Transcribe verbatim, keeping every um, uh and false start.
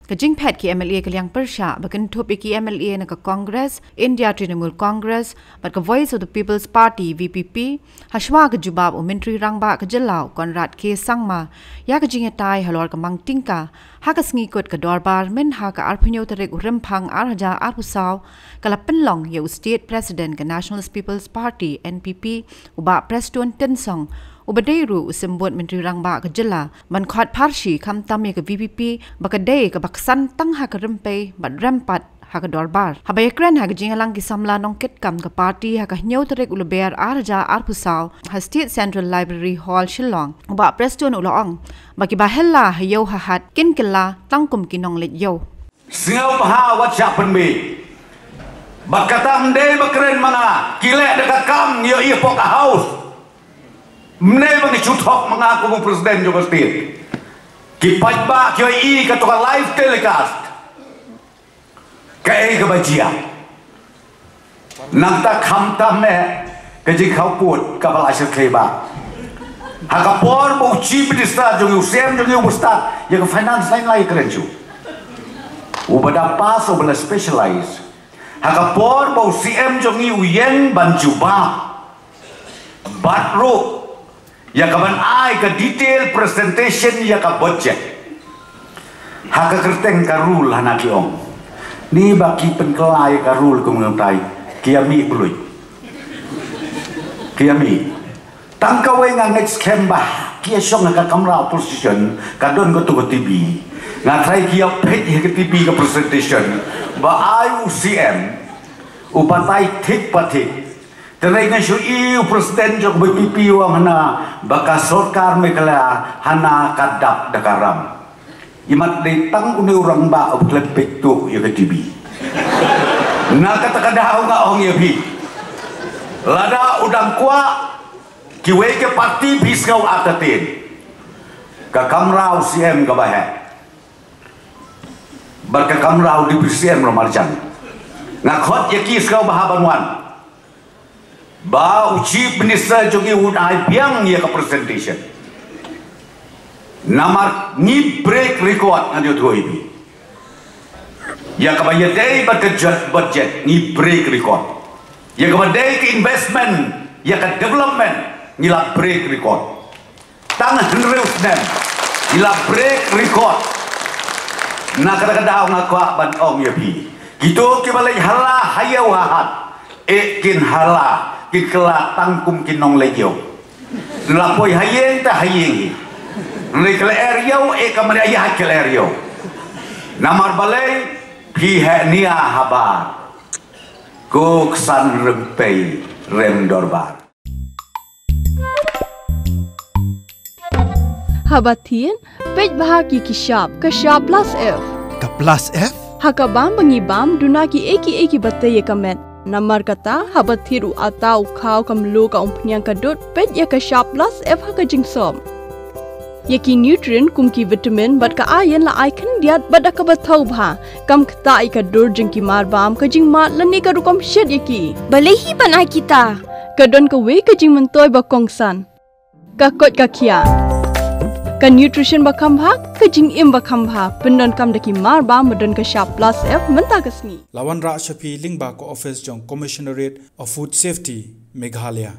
Ka jingphet ki M L A ka liang pyrshah ba kynthup ïa ki M L A na ka Congress, India Trinamool Congress bad ka Voice of the People's Party, V P P, hashwa ka jubab u Myntri Rangbah ka jylla u Conrad K Sangma ïa ka jingïatai halor ka mang tyngka ha ka sngi kut ka dorbar mynha ka arphew hynñiew tarik u Rymphang ar hajar arphew saw, ka la pynlong ïa u State President ka National People's Party, N P P, u Bah Prestone Tynsong, uba dei ruh u symbud Myntri Rangbah ka jylla, ban khot pharshi khamtam ïa ka V P P ba ka dei kaba ksan tang ha ka rympei bad rem pat ha ka dorbar. Haba ïakren ha ka jingïalang ki samla nongkitkam ka party ha ka hynñiew tarik u Lber ar hajar arphew saw ha State Central Library Hall, Shillong, u Bah Prestone u la ong ba kiba hella ha ïew ha hat kin kylla tang kum ki nongleit ïew. Sngewbha wat shah pynbeit. Bad kata ym dei ba kren ma nga, ki leh da ka kam ïohi hapoh ka House. Ym dei ba ngi shu thok ma nga kum u President jong ka State. Ki paidbah ki ïohi kato ka live telecast. Kaei kaba jia? Nangta khamtam eh ka jingkhawpud kaba la sha khleiba. Ha ka por ba u Chief Minister jong ngi, u C M jong ngi uba stad ïa ka finance line, la ïakren shuh. Uba da pass, uba la specialize. Ha ka por ba u C M jong ngi u ïeng ban jubab. Bad ruh ïa ka ban ai ka detail presentation ïa ka budget. Ha ka kyrteng ka rule hana ki ong. Ni ba ki pynkylla ïa ka rule kumno tai. Ki ïa mih bluit. Ki ïa mih. Tang kawei nga ngeit skhem ba ki ïa shong ha ka kamra opposition, ka don kato ka T V. Nga tharai ki ïa peit ïa ka T V ka presentation ba ai u C M u batai thik pa thik. Te nga shu ïohi u President jong ka V P P u ong hana ba ka sorkar Meghalaya hana ka dap da ka ram. Imat dei tang une u rangbah uba khlem peit tuh ïa ka T V. Na kata ka daw nga ong ïa phi, lada u dang kwah kiwei ki party phi sngew entertain, ka kamra u C M kaba heh bad ka kamra u Deputy C M ruh marjan. Nga khot ïa ki sngewbha ban wan. Ba u Chief Minister jong ngi un ai biang ïa ka presentation. Namar ngi break record, ngan ïathuh ïa phi. Ïa kaba ïadei bad ka jot budget ngi break record. Ïa kaba dei ka investment, ïa ka development ngi la break record. Tang hynriew snem ngi la break record. Na kata ka daw nga kwah ban ong ïa phi, kito kiba leit hala ha ïew ha hat, eh, kin hala, kin kylla tang kum ki nongleit ïew. Kin la poi ha ïing te ha ïing hi. Hynrei ki la er ïew, eh, ka mari ïa ki la er ïew. Namar balei? Phi heh nia habar. Ko ksan rympei rem dorbar. Haba thied, peit bha ki ki shap, ka shap plus F. Ka plus F? Ha ka bam ba ngi bam, duna kiei kiei kiba tei ïa ka met. Namar kata, haba thied u atta, u khaw, ka mluh, ka umphniang, ka dud, peit ïa ka shap plus F ha ka jingsop. Ïa ki nutrient kum ki vitamin bad ka iron la ai khyndiat bad da kaba thaw bha. Kam ktah ïa ka dur jong ki marbam, ka jingmad lane ka rukom shet ïa ki. Balei hi ban ai kita? Ka don kawei ka jingmyntoi ba kongsan. Ka koit ka khiah. Ka nutrition ba kham bha, ka jingim ba kham bha. Pyndonkam da ki marbam ba don ka shap plus F mynta ka sngi. La wanrah sha phi lyngba ka office jong Commissionerate of Food Safety, Meghalaya.